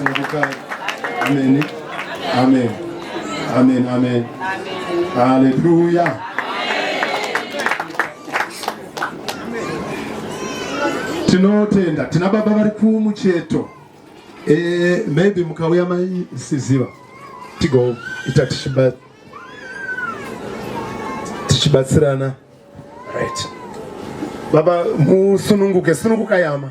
Sunungukai. Amen. Amen. Amen. Amen. Hallelujah. Tinotenda tina baba vari kumucheto. Eh, maybe mukauya maisiziva tigoita tichibatsirana. Right. Baba musununguke, sununguka yama.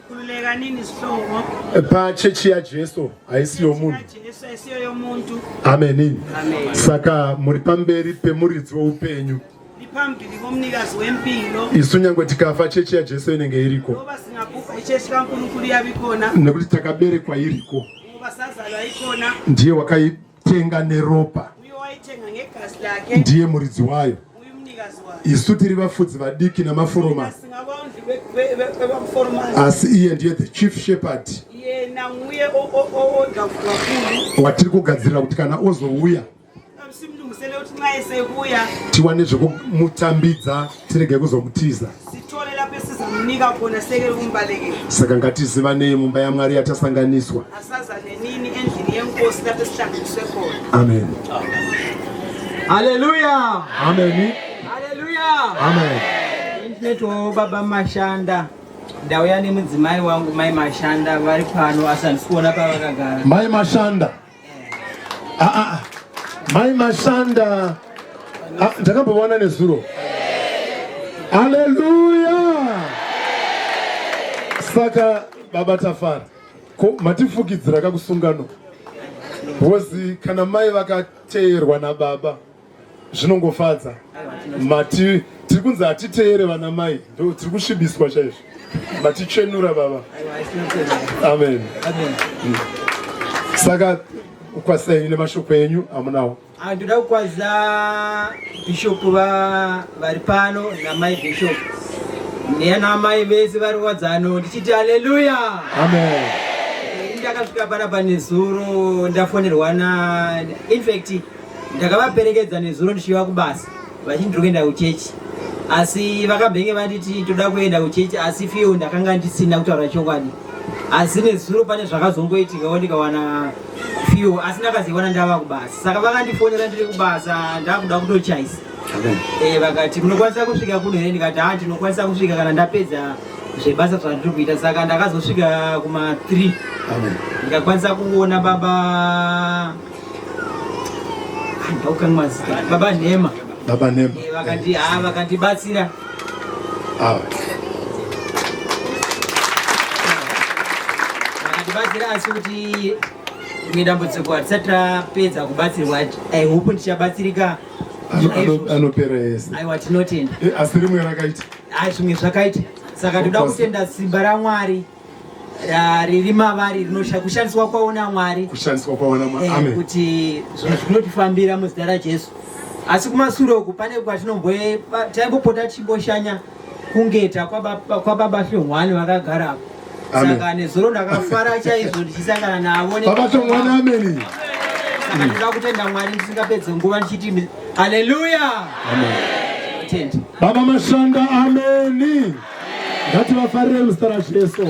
Khululeka nini sihlobo. Pachechi yaJesu haisi yomunhu. Jesu haisiyo yomuntu. Amen. Amen. Saka muri pamberi pemuridzi woupenyu. Liphambili komnikazi wempilo. Isu nyangwe tikafa chechi yaJesu inenge iriko. Ngoba singabhubha ichechi kaNkulunkulu iyabikhona. Nekuti takaberekwa iriko. Ngoba sazalwa ikhona. Ndiye wakaitenga neropa. Uye wayithenga ngegazi lakhe. Ndiye muridzi wayo. Uye umnikazi wayo. Isu tiri vafudzi vadiki namaforomani. Singabondli bebaforomani. Asi iye ndiye the chief shepherd. Yena nguye odla kakhulu. Watiri kugadzirira kuti kana ozouya simlungisele ukuthi nxa esebuya tiwane zvekumutambidza tirege kuzomutiza sithole lapho esizamnika khona sekele kumbalekela saka ngatizivanei mumba yamwari yatasanganiswa asazane nini endlini yenkosi lapho esihlanganiswe khona amen Haleluya! amen Haleluya! amen Ndinetwawo baba Mashanda. Ndauya nemudzimai wangu mai Mashanda vari pano asi handisi kuona pavakagara. Mai Mashanda. Ah, ah, ah. Mai Mashanda. Ah, ndakambovaona nezuro. Haleluya! Saka baba Tafara, ko matifukidzira kakusungano. Because kana mai vakateerwa nababa zvinongofadza mati tiri kunzi hatiteere vana mai ndo tiri kusvibiswa chaizvo matichenura baba amen mm. Saka kwasai nemashoko enyu amunawo. Ah, ndoda kukwaza bishop vari pano namai bishop neanamai vese vari wadzano ndichiti haleluya amen. Ndakasvika panapa nezuro ndafonerwa na infact Ndakavaperekedza nezuro ndichiva kubasa vachiti ndiri kuenda kuchechi asi vakambenge vanditi toda kuenda kuchechi asi fiyo ndakanga ndisina kutaura chokwadi asi nezuro pane zvakazongoitikawo ndikawana fiyo asi ndakaziwana ndava kubasa saka vakandifonera ndiri kubasa ndakuda kutochaisa eh, vakati munokwanisa kusvika kuno here ndikati ha ndinokwanisa kusvika kana ndapedza zvebasa zvandiri kuita saka ndakazosvika kuma 3 ndikakwanisa kuona baba ndaukanwa zita baba Nhema baba Nhema eh, vakandi ah vakandibatsira ah vakandibatsira asi kuti rimwe dambudziko hatisati tapedza kubatsirwa i hope ndichabatsirika anopera yese aiwa tinotenda eh, asi rimwe rakaita ai zvimwe zvakaita saka toda kutenda simba ramwari riri mavari kushandiswa kwavo namwari kushandiswa kwavo namwari eh, amen kuti zvinhu zvinotifambira muzita rajesu asi kumasure uku pane kwatinombotaimbopota tichimboshanya kungeta kwababa hlongwani vakagara apo saka nezuro ndakafara chaizvo ndichisangana navo baba hlongwani ameni saka ndinoda kutenda mwari ndisingapedze nguva ndichiti haleluya amen baba mashanda ameni ngativafarire muzita rajesu.